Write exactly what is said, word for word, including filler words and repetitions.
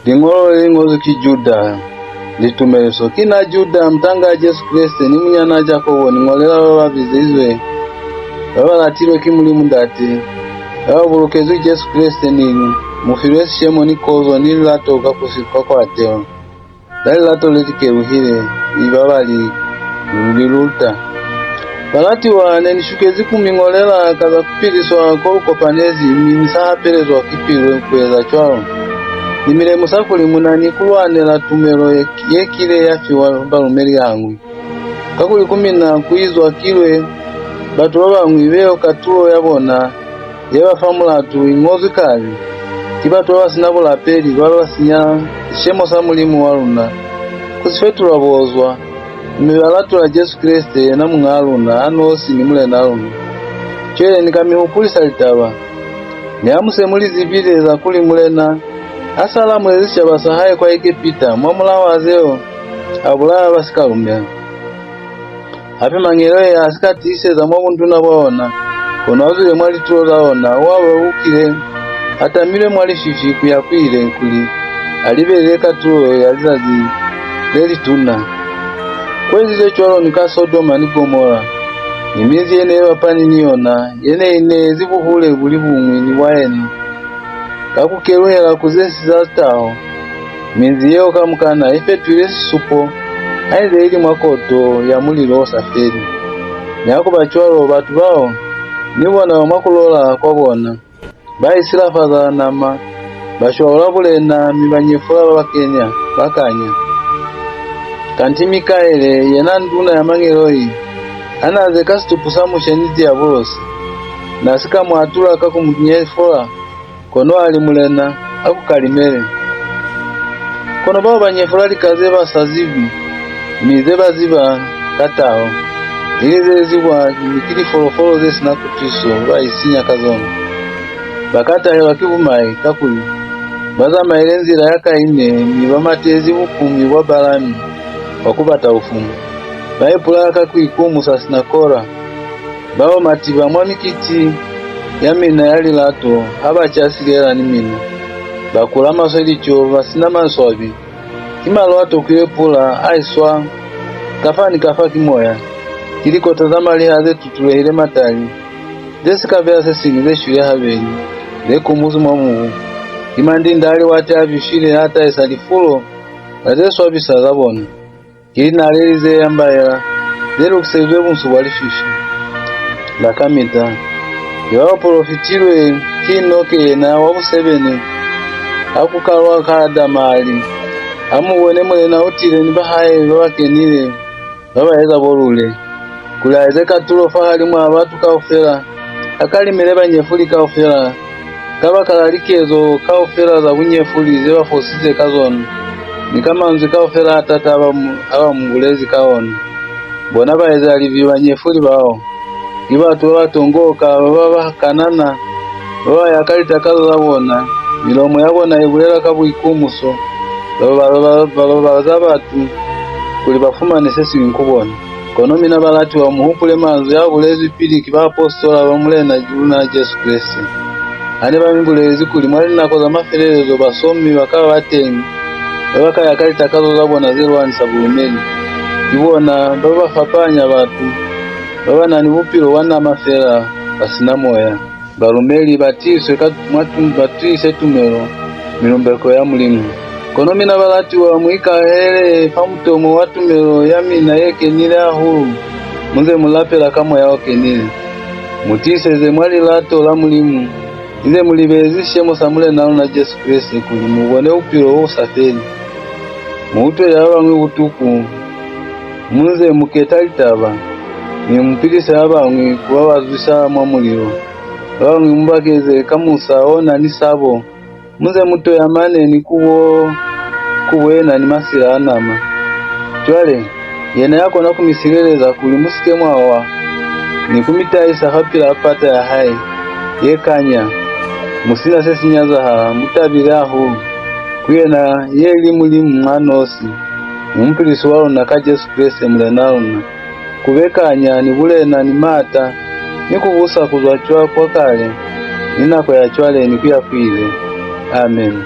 Liñolo le li ñozwi ki Juda. Litumeliso. Ki na Juda, mutanga ya Jesu Kreste, ni munyanaa Jakobo, ni ñolela ba ba bizizwe, ba ba latilwe ki Mulimu Ndate, ba ba bulukezwi Jesu Kreste, ni mu filwe sishemo ni kozo ni lilato ka ku si kwakwatelwa, ka lilato le li keluhile, ni ba ba li lu li luta. Balatiwa, ne ni shukezi ku mi ñolela ka za ku piliswa ko lu kopanezi, mi ni sa hapelezwa ki pilu ku eza cwalo. Ni mi lemusa kuli mu na ni ku lwanela tumelo ye, ye kile ya fiwa balumeli hañwi. Kakuli ku mina ku izwakilwe batu ba bañwi beo katulo ya bona ye ba fa mulatu i ñozwi kale, ki batu ba ba si na bulapeli, ba ba sinya sishemo sa Mulimu wa luna, ku si fetulwa bozwa, mi ba latula Jesu Kreste, yena Muñaa luna a nosi ni Mulenaa luna. Cwale ni ka mi hupulisa litaba. Niha mu se mu li zibile za kuli Mulena ha sa lamulezi sicaba sa hae kwa Egepita, mwamulaho a zeo, a bulaya ba si ka lumela. Hape mangeloi a si ka tiiseza mwa bunduna bwa ona, kono a zwile mwa litulo za ona, u a babukile, a tamilwe mwa lififi ku ya ku ile, kuli a libelele katulo ya lizazi le lituna. Ku ezize cwalo ni ka Sodoma ni Gomora, ni minzi ye ne bapani ni yona, ye ne i neezi buhule bu li buñwi ni bwa yena. Ka ku keluhela ku ze si za taho, minzi yeo kamukana i fetwile sisupo, ha inze i li mwa koto ya mulilo o sa feli. Nihakuba cwalo, batu bao, ni bona ba mwa ku lola kwa bona, ba isilafaza nama, ba shwaula bulena, mi ba nyefula ba ba kenya, ba kanya. Kanti Mikaele, yena nduna ya mangeloi, ha n'a ze ka situpu sa Mushe ni Diabulosi, n'a si ka mu atula ka ku mu nyefula, kono a li, Mulena, a ku kalimele. Kono bao ba nyefula lika ze ba sa zibi, mi ze ba ziba ka taho, ili ze zibwa mi ki lifolofolo ze si na kutwiso, ba isinya ka zona. Ba ka tahelwa ki bumai, kakuli ba zamaile nzila ya Kaine, mi ba matezi bupumi bwa Balami bwa ku bata bufumu. Ba ipulaya ka ku ikumusa sina Kora. Bao matiba mwa mikiti ya mina ya lilato ha ba ca silela ni mina. Ba kula maswe lico, ba si na maswabi. Ki malu a tokwile pula, a iswa kafa ni kafa ki moya. Ki likota za maliha ze tutulehile matali, ze si ka beya se siñwi ze shwile habeli, ze kumuzwi mwa mubu. Ki mandinda a liwate a bifile a tahisa lifulo la ze swabisa za bona. Ki linaleli ze yambaela, ze lukiselizwe bunsu bwa lififi la kamita. Ki ba ba polofitilwe ki Enoke yena wa busebene, ha ku kalwa ka Adama a li, A mu bone, Mulena u tile ni ba hae ba ba kenile, ba ba eza bolule, kuli a eze katulo fahalimw'a batu kaufela, a kalimele banyefuli kaufela, kabakala likezo kaufela za bunyefuli ze ba fosize ka zona, ni ka manzwi kaufela a taata a ba mu, a ba mu bulezi ka ona. Bona baezalibi banyefuli bao, ki batu ba ba tongoka, ba ba, ba kanana, ba ba ya ka litakazo za bona, milomo ya bona i bulela ka buikumuso, ba, ba, ba, ba, ba lobaza batu kuli ba fumane se siñwi ku bona. Kono mina balatiwa, mu hupule manzwi a bulezwi pili ki baapositola ba Mulena luna Jesu Kreste, ha ne ba mi bulelezi kuli mwa linako za mafelelezo basomi ba ka ba teñi, ba ba ka ya ka litakazo za bona ze lwanisa bulumeli. Ki bona ba ba fapanya batu ba ba na ni bupilo bwa nama fela, ba si na moya. Balumeli ba tiiswe ka, mwa tu, ba tiise tumelo, milumbeko ya Mulimu. Kono mina balatiwa, mu ikahele fa mutomo wa tumelo ya mina ye kenile hahulu, mu nze mu lapela ka Moya o Kenile. Mu tiiseze mwa lilato la Mulimu, inze mu libelezi sishemo sa Mulenaa luna Jesu Kreste, kuli mu bone bupilo bo bu sa feli. Mu utwele ba bañwi butuku, mu nze mu keta litaba, mi mu pilise ba bañwi ku ba ba zwisa mwa mulilo. Ba bañwi mu ba keze ka musa o na ni sabo, mu nze mu toyamane ni ku bo, ku bo yena ni masila a nama. Cwale, yena ya kona ku mi sileleza kuli mu si ke mwa wa, ni ku mi tahisa fapilaa pata ya hae ye kanya, mu si na se si nyazahala, mu tabile hahulu, ku yena ye li Mulimu a nosi, ni Mupilisi wa luna ka Jesu Kreste Mulenaa luna, ku be kanya, ni bulena, ni maata, ni ku busa ku zwa cwa kwa kale, ni nako ya cwale, ni ku ya ku ile. Amen.